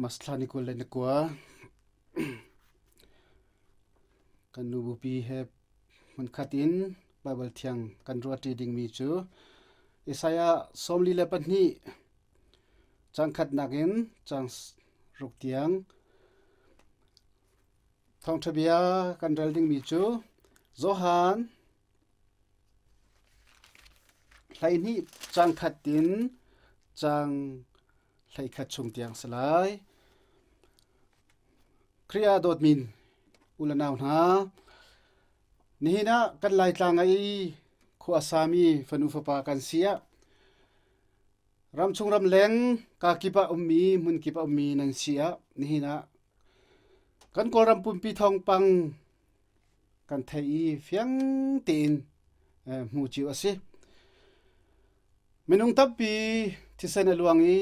Mas thla ni 29 kan nu bupi he hmunkhat in Baibal thiang kan ruahṭi dingmi cu Isaiah 42 caang khatnak in caang ruk tiang thawngṭha bia kan rel dingmi cu Johan 12 caang khat in caang 11 chung tiang si lai. Khrih ah dawtmi u le nau hna, nihin ah kan Laitlang ah i khua a sami fanu fapa kan si ah ramchung ramleng kakip ah ummi hmunkip ah ummi nan si ah nihin ah kan Kawlram pumpi thawngpang kan theih i fiang tein hmu cio a si. Minung tampi thisen a luang i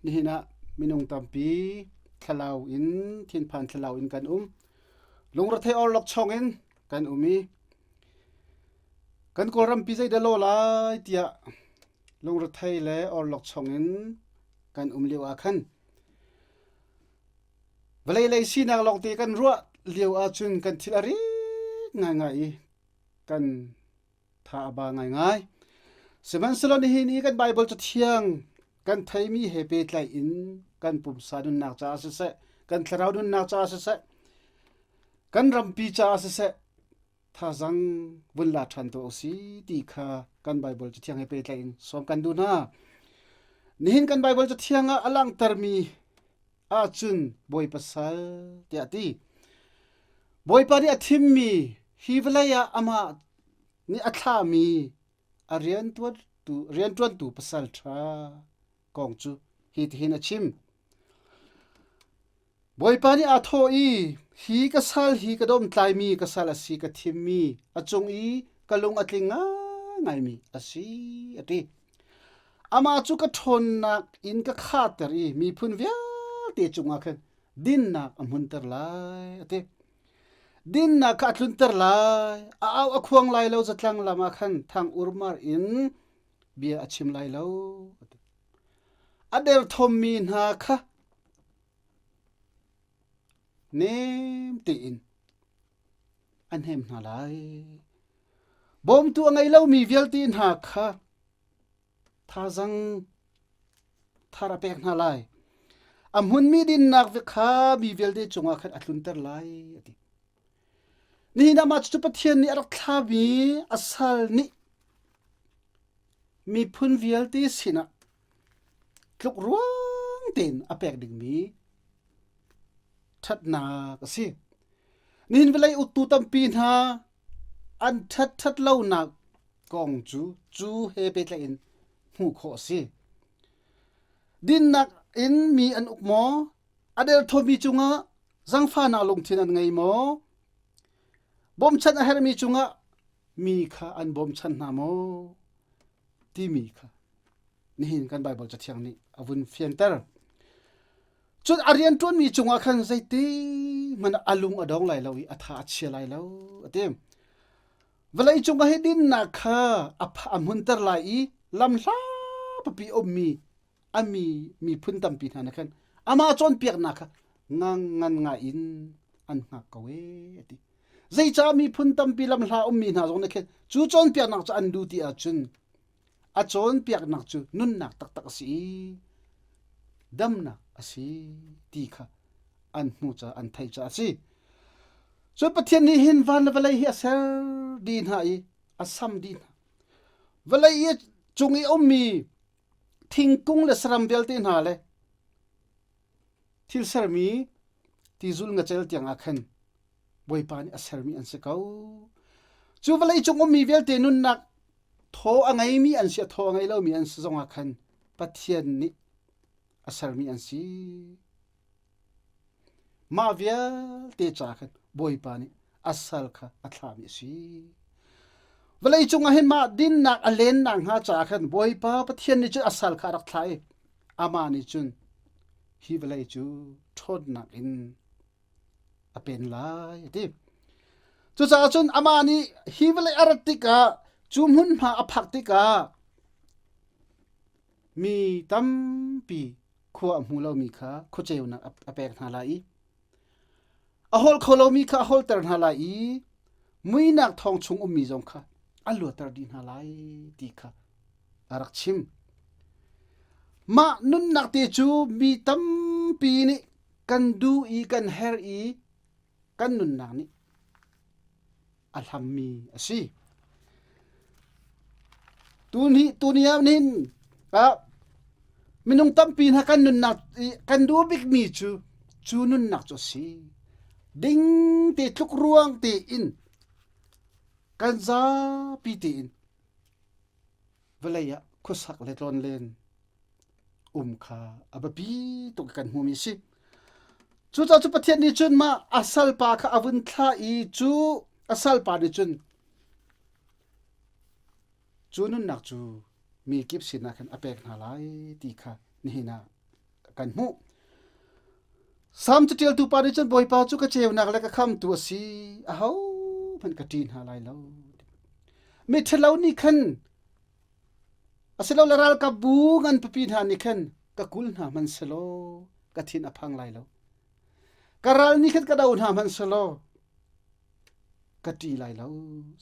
nihin ah minung tampi thlalau in thinphan thlalau in kan um. Lungrethei orlok chong in kan um i kan Kawlrampi zeidah law lai tiah lungrethei le orlok chong in kan um lio ah khan vawlei lei sinak lawngte kan ruah lio ahcun kan thil a rit ngaingai i kan tha a ba ngaingai. Sihmanhsehlaw nihin i kan Baibal Cathiang kan theimi he pehtlai in kan pumsa nunnak caah siseh, kan thlarau nunnak caah siseh, kan rampi caah siseh, thazang vun la ṭhan tuah usih ti kha kan Baibal Cathiang he pehtlai in sawm kan duh hna. Nihin kan Baibal Cathiang ah a langhtermi ahcun Bawipa sal tiah a ti. Bawipa nih a thimmi hi vawlei ah amah nih a thlahmi a rianṭuantu, rianṭuantu pasal ṭha kong cu hitihin a chim. Bawipa nih aa thawh i, hi ka sal hi ka domtlaimi ka sal a si, ka thimmi, a cung i ka lung a tling ngaingaimi a si, a ti. Amah cu ka ṭhawnnak in ka khahter i miphun vialte cungah khan dinnak a hmunter lai, a ti. Dinnak kha a tlunter lai, a au a khuang lai lo, zatlang lam ah khan thang urmar in bia a chim lai lo. A ti. A derthawmmi hna kha nem tein a hnem hna lai. Bawmtu a ngei lomi vialte hna kha thazang thar a pek hna lai. A hmunmi dinnak kha mi vialte cungah khan a tlunter lai a ti. Nihin ah mah cucu Pathian nih a rak thlami a sal nih miphun vialte sinah tluk ruang tein a pek dingmi ṭhatnak a si. Nihin vawlei uktu tampi hna an ṭhat ṭhat lonak kong cu cu he pehtlaih in hmuh khawh a si. Dinnak in mi an uk maw? A derthawmi cungah zangfahnak lungthin an ngei maw? Bawmchan a herhmi cungah mi kha an bawmchan hna maw? Timi kha nihin kan Baibal Cathiang nih a vun fianter. Cun a rianṭuanmi cungah khan zeiti hmanh a lung a dong lai lo i a tha a chia lai lo a ti. Vawlei cungah hi dinnak kha a a hmunter lai i lamhla pipi ummi a mi miphun tampi hna nih khan amah cawnpiaknak kha ngang ngan ngai in an hngak ko ee a ti. Zeicah miphun tampi lamhla ummi hna zong nih khin cu cawnpiaknak cu an duh ti ahcun a cawnpiaknak cu nunnak taktak a si i damnak a si ti kha an hmuh caah an theih caah a si. Cun Pathian nih hin van le vawlei hi a ser dih hna i a sam dih hna. Vawlei i cung i a ummi thingkung le saram vialte hna le thil sermi tizul ngacel tiang ah khan Bawipa nih a sermi an si ko. Cu vawlei cung ummi vialte nunnak thaw a ngeimi an si a thaw a ngei lomi an si zongah khan Pathian nih a sermi an si. Mah vialte ca khan Bawipa nih a sal kha a thlahmi a si. Vawlei cungah hin mah dinnak a lennak hnga caah khan Bawipa Pathian nih cun a sal kha a rak thlah i amah nih cun hi vawlei cu ṭhawnnak in a pen lai a ti. Cucaah cun amah nih hi vawlei a rat tikah cu hmunhma a phak tikah mi tampi. Khua a hmu lomi kha khuaceunak a pek hna lai i a holh kho lomi kha a holhter hna lai i muinak thong chung ummi zong kha a luatter dih hna lai ti kha a rak chim. Mah nunnak te cu mi tampi nih kan duh i kan herh i kan nunnak nih a hlammi a si. Tuni tuni ah hin ah minung tampi hna kan nunnak i kan duh bikmi cu cu nunnak cu a si. Ding te tluk ruang tein kan zapi tein vawlei ah khuasak le tlawnlen um kha a biapi tuk kan hmumi a si. Cucaah cu Pathian nih cun mah a salpa kha a vun thlah i cu a salpa nih cun cu nunnak cu mi kip sinah khan a pek hna lai ti kha nihin ah kan hmuh. Salm caṭialtu pa nih cun Bawipa cu ka ceunak le ka khamtu a si, ahohmanh ka ṭih hna lai lo. Miṭhalo nih khan asilole ralkapbu ngan pipi hna nih khan ka kul hna hmanh selaw ka thin a phang lai lo. Ka ral nih khan ka do hna hmanh selaw ka ṭih lai lo.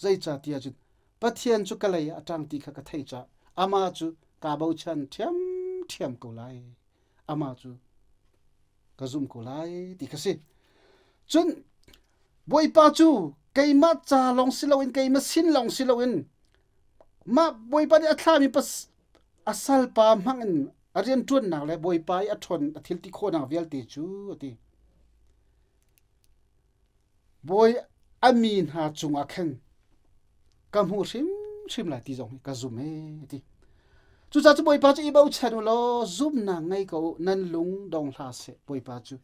Zeicahtiah cun Pathian cu ka lei ah a ṭang ti kha ka theih caah amah cu kaa bochan ṭhiamṭhiam ko lai. Amah cu ka zum ko lai ti kha si. Cun Bawipa cu keimah ca lawng si loin keimah sin lawng si loin mah Bawipa nih a thlami a salpa hmang in a rianṭuannak le Bawipa i a ṭhawn a thil ti khawhnak vialte cu a ti. Bawi a mi hna cungah khan ka hmuh hrimhrim lai ti zong hi ka zum ee ti. Cucaah cu Bawipa cu i bochan u law zumhnak ngei ko u, nan lung dong hlah seh Bawipa cu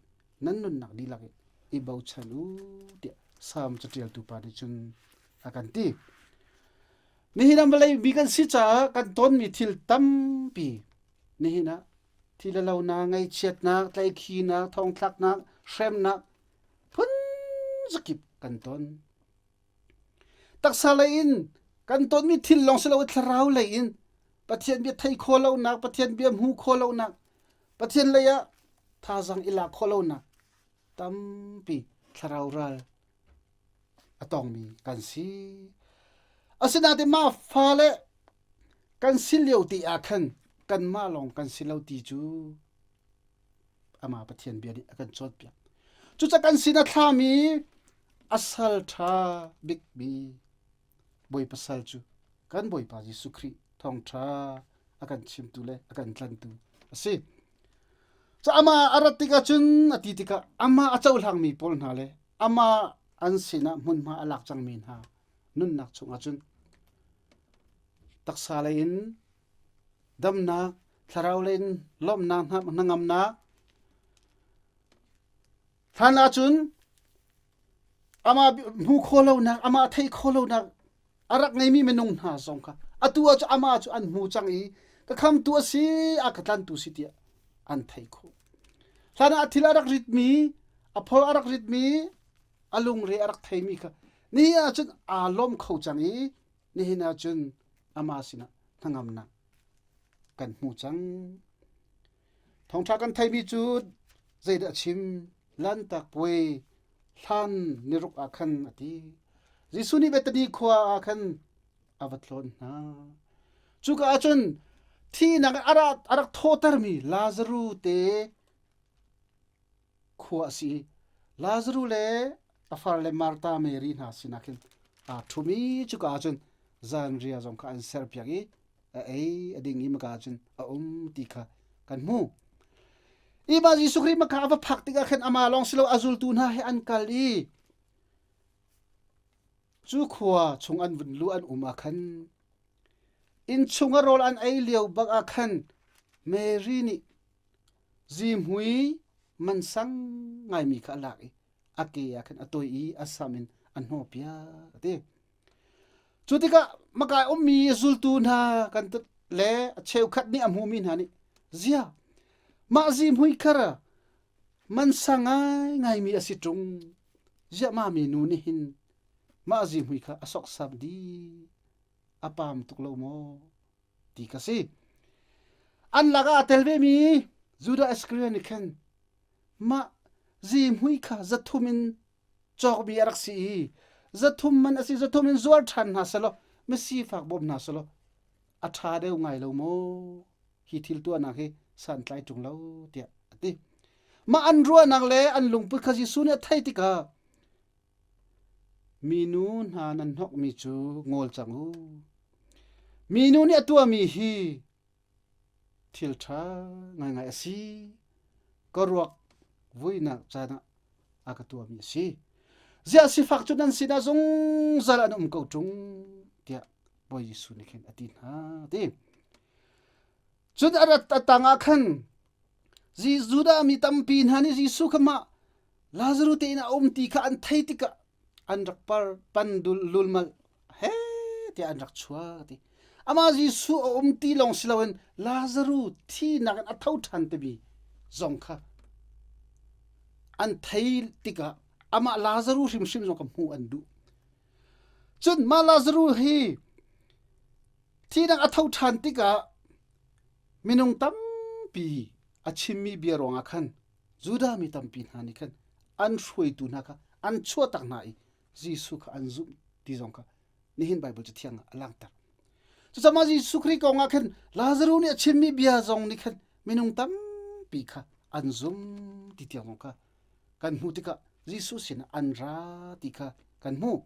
nan nunnak dihlak in i bochan u tiah Salm caṭialtu pa nih cun a kan ti. Nihin ah vawlei mi kan si caah kan tonmi thil tampi nihin ah thi le lonak, ngaihchiatnak, tlaihkhinak, thongthlaknak, hremnak phun zakip kan ton. Taksa lei in kan tonmi thil lawng si lo thlarau lei in Pathian bia thei kho lonak, Pathian bia hmu kho lonak, Pathian lei ah thazaang i lak khawh lonak tampi thlarau ral a tongmi kan si. Asinain mah fale kan si lio te ah khan kanmah lawng kan si lo ti cu amah Pathian bia nih a kan cawnpiak. Cucaah kan sin a thlami a sal ṭha bikmi Bawipa sal cu kan Bawipa Jesuh Khrih thawngṭha a kan chimtu le a kan tlantu a si. Cu amah a rat tikah cun a ti tikah amah a cohlangmi pawl hna le amah an sinah hmunhma a lak cangmi hna nunnak chungah cun taksa lei in damnak, thlarau lei in lawmhnak, hnangamnak, hlan ahcun amah hmu khawh lonak, amah theih khawh lonak a rak ngeimi minung hna zong kha atu ah cu amah cu an hmu cang i ka khamtu a si, a ka tlantu si tiah an theih khawh. Hlan ah a thil a rak ritmi, a phor a rak ritmi, a lungre a rak theimi kha nihin ahcun aa lawm kho cang i nihin ahcun amah sinah hnangamnak kan hmu cang. Thawngṭha kan theimi cu zeidah a chim? Lanhtak puai hlan niruk ah khan a ti. Jesuh nih Bethany khua ah khan a va tlawn hna. Cuka ah cun thihnak a rak, a rak thawhtermi Lazaru te khua a si. Lazaru le a far le Martha Mary hna sinah khin aa ṭhum i cuka ah cun zanriah zong kha an serpiak i a ei a ding i maka cun a um ti kha kan hmu. I mah Jesuh Khrih maka a va phak tikah khan amah lawng si lo a zultu hna he an kal i cu khua chung an vun luh an um ah khan inn chung a rawl an ei lio bak ah khan Mary nih zihmui mansang ngaimi kha a lak i a ke ah khan a toi i a sam in a hnawhpiak a ti. Cu tikah makai ummi zultu hna kan le a cheukhat nih a hmumi hna nih zia mah zihmui khar mansang ngaingaimi a si ṭung ziah mah mi nu nih hin mah zihmui kha a sawksam dih a pam tuk lo maw ti ka si. An lakah a tel vemi. Judah Iskariot nih khan mah zihmui kha 300 in cawkmi a rak si i 300 man a si 300 in zuar ṭhan hna selaw misifak bawm hna selaw a ṭha deuh ngai lo maw? Hi thil tuahnak hi santlai ṭung lo tiah a ti. Mah an ruahnak le an lungput kha Jesuh nih a theih tikah minu hna nan hnokmi cu ngawl cang u. Minu nih a tuahmi hi thil ṭha ngaingai a si. Ka ruak vuinak caan ah a ka tuahmi a si. Ziah sifak cu nan sinah zungzal an um ko ṭung tiah Bawi Jesuh nih khin a ti hna ti. Cun a rat a tang ah khan Judah mi tampi hna nih Jesuh kha mah Lazaru te in a um ti kha an thei tikah an rak par pan dul lulmal he tiah an rak chuak ti. Amah Jesuh a um ti lawng si loin Lazaru thinak in a tho ṭhan timi zong kha an thei tikah amah Lazaru hrimhrim zong kha hmuh an duh. Cun mah Lazaru hi Thinak a tho ṭhan tikah minung tampi a chimmi bia ruangah khan Judah mi tampi hna nih khan an hruaitu hna kha an chuahtak hna i Jesuh kha an zumh ti zong kha nihin Baibal Cathiang ah a langhter. Cucaah Jesuh Khrih kong ah khan Lazaruh nih a chimmi bia zong nih khan minung tampi kha an zum ti tiang zong kha kan hmuh tikah Jesuh sinah an ra ti kha kan hmuh.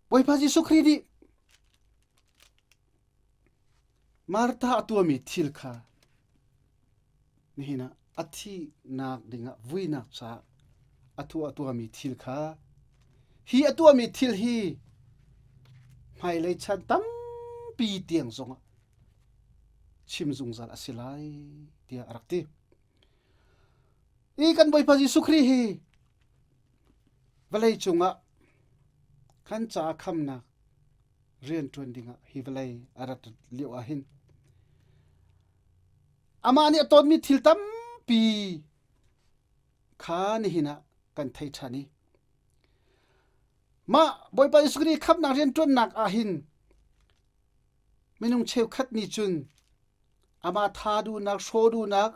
Bawipa Jesuh Khrih nih Martha a tuahmi thil kha nihin ah a thihnak dingah vuinak caah a tuah tuahmi thil kha hi a tuahmi thil hi hmailei chan tampi tiang zongah chim zungzal a si lai tiah a rak ti. I kan Bawipa Jesuh Khrih hi Vawlei cungah kan caah khamnak rianṭuan dingah hi vawlei a rat lio ah hin amah nih a tonmi thil tampi kha nihin ah kan thei ṭhan i mah Bawipa Jesuh Khrih khamnak rianṭuannak ah hin minung cheukhat nih cun amah tha duhnak, hraw duhnak,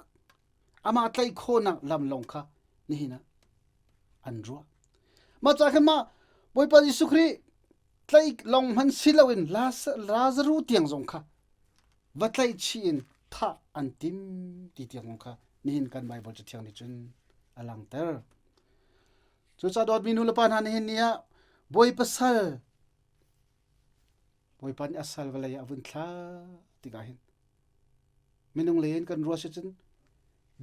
amah tlaih khawhnak lam lawng kha nihin ah an ruah. Mah ca khan mah Bawipa Jesuh Khrih tlaih lawng hmanh si loin Lazaru tiang zong kha va tlaih chih in thah an tim ti tiang zong kha nihin kan Baibal Cathiang nih cun a langhter. Cucaah dawtmi nu le pa hna nihin ni ah Bawipa sal Bawipa nih a sal vawlei ah a vun thlah tikah hin minung lei in kan ruah si cun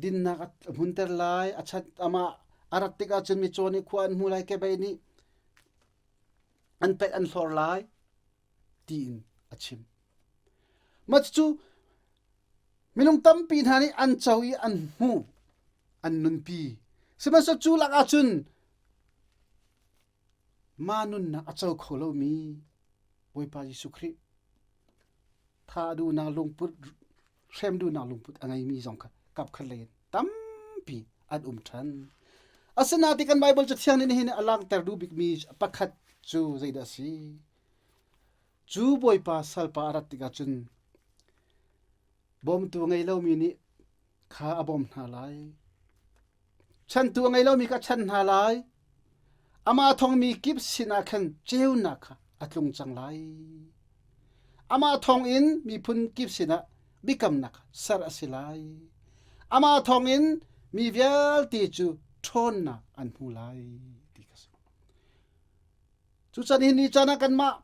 dinnak a hmunter lai a chat amah a rat tikah cun micaw nih khua an hmu lai kebei nih an paih an hlor lai tiin a chim mah cu minung tampi hna nih an co i an hmuh an nunpi sihmanhsehlaw cu lak ahcun Mah nunnak a co kho lomi Bawipa Jesuh Khrih tha duhnak lungput hrem duhnak lungput a ngeimi zong kha kapkhat lei in tampi an um ṭhan. Asinain kan Baibal Cathiang nih nihin a langhter duh bikmi pakhat cu zeidah a si? Cu Bawipa salpa a rat tikah cun bawmtu ngei lomi nih kha a bawm hna lai. Chantu a ngei lomi kha a chan hna lai. Amah thawngmi kip sinah khan ceunak kha a tlung cang lai. Amah thawngin miphun kip sinah biakamnak ser a si lai. Amah thawngin mi vialte cu ṭhawnnak an hmu lai ti kha si. Cucan hi ni caan ah kanmah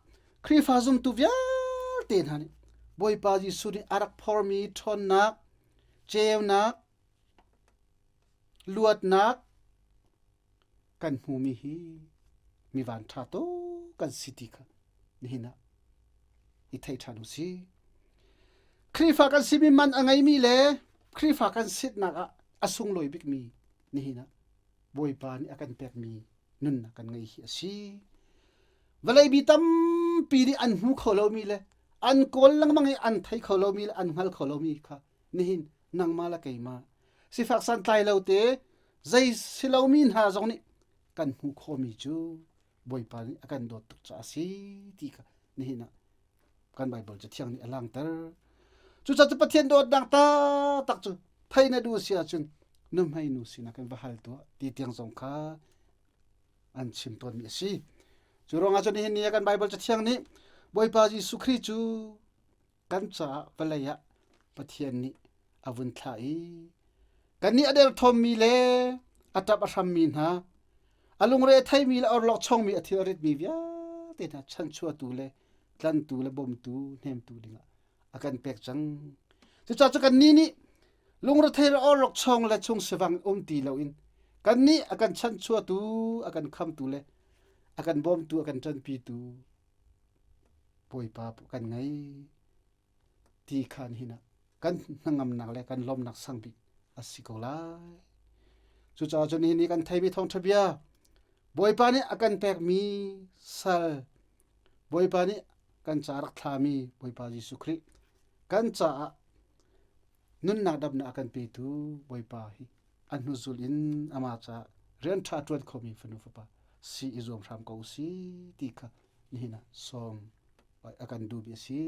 Khrihfa zumtu vialte hna nih Bawipa Jesuh nih a rak phormi ṭhawnnak, ceunak, Luatnak kan hmumi hi mi vanṭha tuk kan si ti kha nihin ah i thei ṭhan u sih. Khrihfa kan simi man a ngeimi le Khrihfa kan sitnak ah a sunglawi bikmi nihin ah Bawipa nih a kan pekmi nunnak kan ngei hi a si. Vawlei mi tampi nih an hmu kho lomi le an kawl lengmang i an thei kho lomi le an hngal kho lomi kha nihin nangmah le keimah sifak santlai lo te zei si lomi hna zong nih kan hmuh khawhmi cu Bawipa nih a kan dawt tuk caah a si ti kha nihin ah kan Baibal Cathiang nih a langhter. Cucaah cu Pathian dawtnak taktak cu thei na duh si ahcun nuhmei nu sinah kan va hal tuah ti tiang zong kha an chim tawnmi a si. Cu ruangah cun nihin ni ah kan Baibal Cathiang nih Bawipa Jesuh Khrih cu kan caah vawlei ah Pathian nih a vun thlah i kannih a derthawmmi le a ṭap a hrammi hna a lungre a theimi le orlokchongmi a thil a ritmi vialte hna chanchuatu le tlantu le bawmtu hnemtu dingah a kan pek cang. Cucaah cu kannih nih lungrethei le orlokchong le chung sivang um ti loin kannih a kan chanchuatu a kan khamtu le a kan bawmtu a kan ṭanpitu Bawipa kan ngei ti khan hin ah kan hnangamnak le kan lawmnak sang bik a si ko lai. Cucaah cun nihin i kan theimi thawngṭha bia Bawipa nih a kan pekmi sal Bawipa nih kan ca rak thlami Bawipa Jesuh Khrih kan caah nunnak damnak a kan petu Bawipa hi a hnuzul in amah caah rian ṭha ṭuan khomi fanu fapa si i zuam hram ko u si ti kha nihin ah sawm a kan duhmi a si.